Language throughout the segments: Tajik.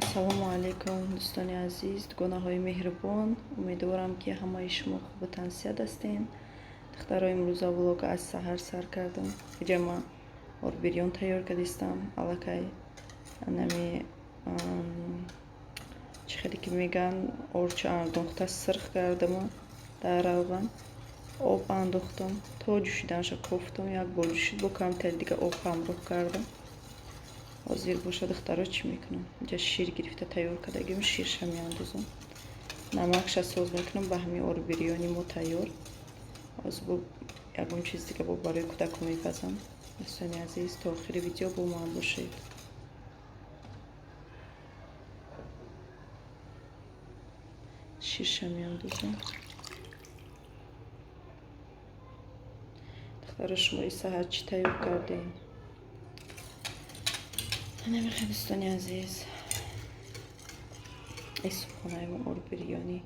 Ассалому алайкум, дӯстони азиз, дугонаҳои меҳрубон. Умедворам, ки ҳамаи шумо хубу тансиҳат ҳастен. Духтаро, имрӯза влога аз саҳар сар кардам. Иҷа ман орбирён тайёр кардистам. Аллакай анами чӣ хеле ки мегӯянд, орча андохта сирх кардаму дар равған об андохтам, то ҷӯшиданша кофтам. Як бор ҷӯшид, бо камтари дига об ҳамроҳ кардам. Ҳозир боша, духтаро, чӣ мекунам? Инҷа шир гирифта тайёр кардагим, ширша меандозам, намакша соз мекунам. Ба ҳамин орбирёни мо тайёр. Ҳозир бо ягон чиз дига бо барои кӯдако мепазам. Дӯстони азиз, то охири видео бо ман бошед. Ширша меандозам. Духтаро, шумо и саҳар чӣ тайёр кардем? Намехоҳед, дӯстони азиз, и субҳонаи мо орбирёнӣ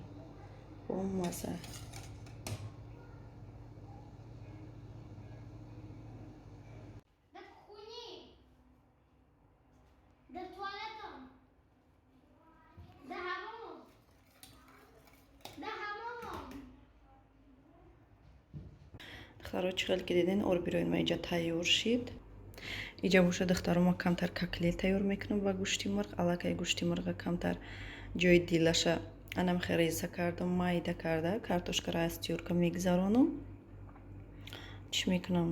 бо маза. Дар кухни, дар туалетам, дар ҳаммомам, дар ҳаммомам. Духтаро, чӣ хел ки диден, орбирёни ма инҷа тайёр шид. Иҷа боша, духтаро, ма камтар котлет тайёр мекунам ба гӯшти мурғ. Аллакай гӯшти мурға камтар ҷои дилаша анамхе реза кардам, майда карда, картошкаро аз тёрка мегзаронам. Чӣ мекунам?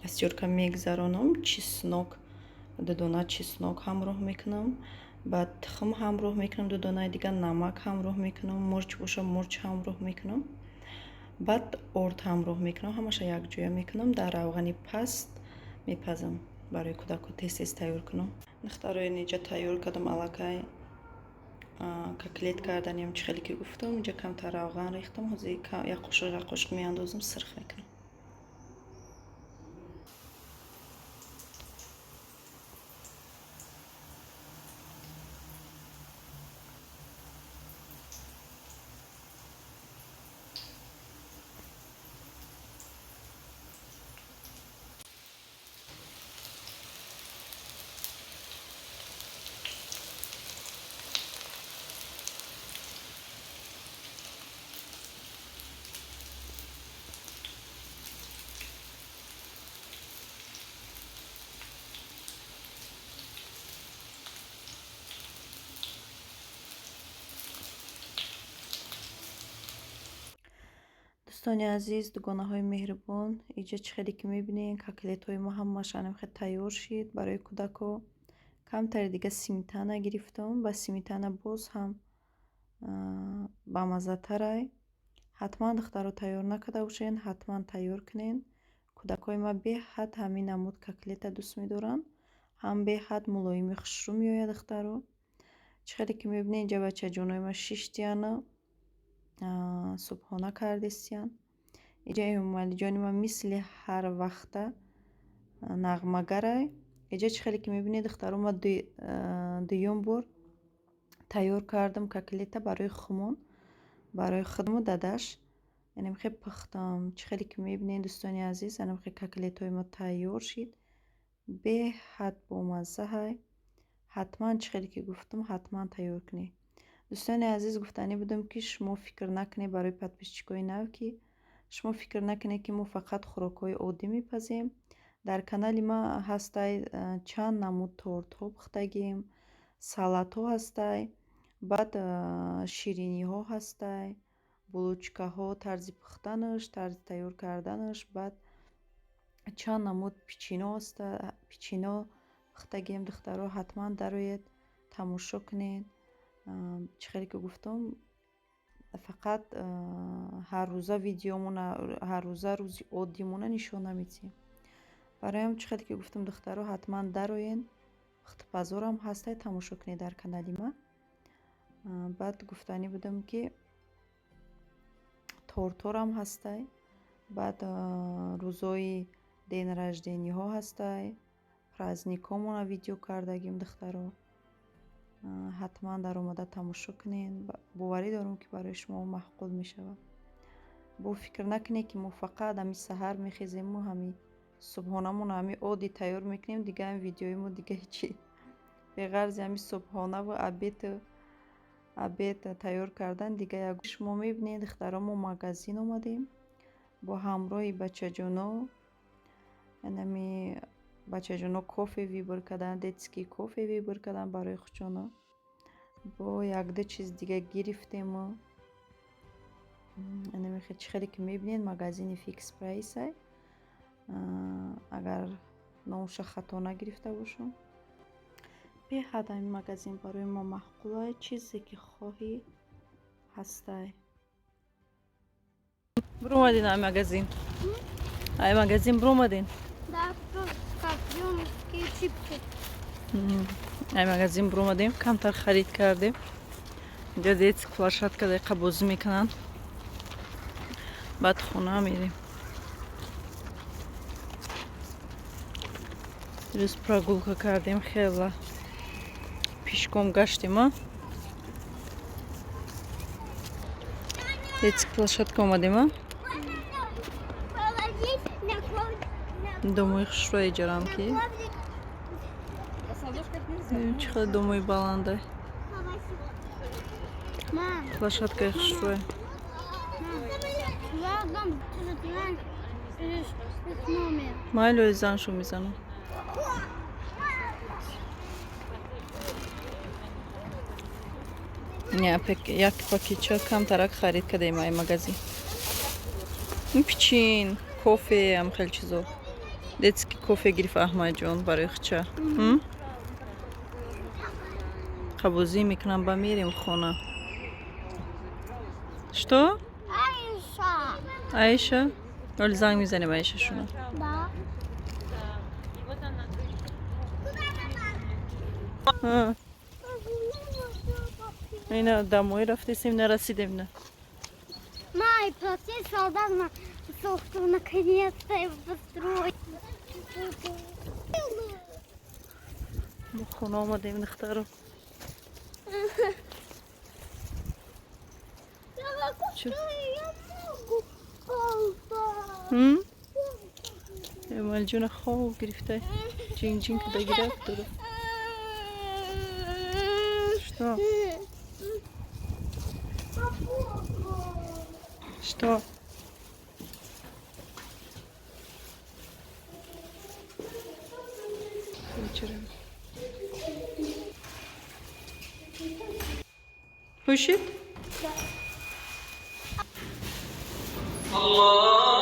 Аз тёрка мегзаронам, чеснок, дудона чеснок ҳамроҳ мекунам, баъд тухм ҳамроҳ мекунам, дудонаи дига, намак ҳамроҳ мекунам, мурч боша, мурч ҳамроҳ мекунам, баъд орд ҳамроҳ мекунам. Ҳамаша якҷоя мекунам, дар равғани паст мепазам, барои кӯдако тез тез тайёр кунам. Духтаро, инҷа тайёр кардам аллакай котлет карданем. Чӣ хеле ки гуфтам, инҷа камтар равған рехтам. Ҳозир як қошуқ, як қошуқ меандозам, сирх мекунам. Дӯстони азиз, дугонаҳои меҳрубон, иҷа чӣ хеле ки мебинед, котлетҳои мо ҳамааш анамхе тайёр шид. Барои кӯдако камтари дига сметана гирифтам. Ба сметана боз ҳам бамаззатарай. Ҳатман, духтаро, тайёр накарда бошед, ҳатман тайёр кунед. Кӯдакҳои ма беҳад ҳамин намуд котлета дӯст медоранд, ҳам беҳад мулоими хушрӯ меояд. Духтаро, чӣ хеле ки мебинед, инҷа бачаҷонои ма шиштияну субҳона кардистиян. Иҷа Эмомалиҷони ман мисли ҳар вақта нағмагарай. Иҷа чӣ хеле ки мебинед, духтаро, ма дуюм бор тайёр кардам котлета барои хумон, барои худму дадаш анамхе пухтам. Чӣ хеле ки мебинед, дӯстони азиз, анамхе котлетҳои мо тайёр шид, беҳад бомаззаҳай. Ҳатман, чӣ хеле ки гуфтам, ҳатман тайёр кунед. Дӯстони азиз, гуфтанӣ будам, ки шумо фикр накунед, барои подписчикои нав, ки шумо фикр накунед, ки мо фақат хӯрокҳои оддӣ мепазем. Дар канали ма ҳастай чанд намуд тортҳо пухтагим, салатҳо ҳастай, баъд шириниҳо ҳастай, булочкаҳо, тарзи пухтанаш, тарзи тайёр карданаш, баъд чанд намуд печенье ҳаста, печенье пухтагим. Духтаро, ҳатман дароед, тамошо кунед. Чӣ хеле ки гуфтам, фақат ҳаррӯза видеомона, ҳаррӯза рӯзи оддимона нишон намедиҳем. Бароям, чӣ хеле ки гуфтам, духтаро, ҳатман дароен, пухтупазорам ҳастай, тамошо кунед дар канали ма. Баъд гуфтанӣ будам, ки тортҳорам ҳастай, баъд рӯзои день рождениҳо ҳастай, праздникҳомона видео кардагим. Духтаро, ҳатман даромада тамошо кунед. Боварӣ дорам, ки барои шумо маъқул мешавад. Бо фикр накунед, ки мо фақат ҳами саҳар мехезему ҳами субҳонамон ҳами оддӣ тайёр мекунем, дига ҳами видеои мо, дига ҳечи. Беғарзи ҳами субҳонаву обед тайёр кардан дига як. Шумо мебинед, духтаро, мо магазин омадем бо ҳамроҳи бачаҷоно. Янами бачаҷоно кофе выбор кардан, детский кофе выбор кардан барои худшоно. Бо якду чиз дига гирифтему. Чӣ хеле ки мебинед, магазини Фикс Прайсай, агар номша хато нагирифта бошам. Беҳад ҳамин магазин барои мо маъқулай, чизе ки хоҳӣ ҳастай. Биромадин ай магазин? Ай магазин биромадин? Да, копчёные чипсы. Ай магазин биромадем, камтар харид кардем. Инҷа детский площадка дақиқа бозӣ мекунанд, баъд хона мерем. Дирӯз прогулка кардем, хела пешком гаштем. А детский площадка омадем, а домои хушрӯ иҷарам, ки чӣ хеле домои баландай, площадкаи хушрӯе. Я дам номер. Майли, заншу мезанам. Як пакетча камтарак харид кардем ай магазин. Пичин, кофе, ам хеле чизо. Детский кофе гирифт Аҳмадҷон барои хуча. Қабозӣ мекунам, ба мерем хона. Что? Аиша. Аиша? Оли занг мезанем Аишашуна. Да. Ина домой рафтесем, нарасидем на. Май, процесс солдат на сохту наконец-то его построили. Мо хона омадем, духтаро. Я могу, я могу. Эмалҷона хоб гирифта. Ҷинг-ҷинг када гирифт дура. Что? Что? Вечером. Пушит? Allah.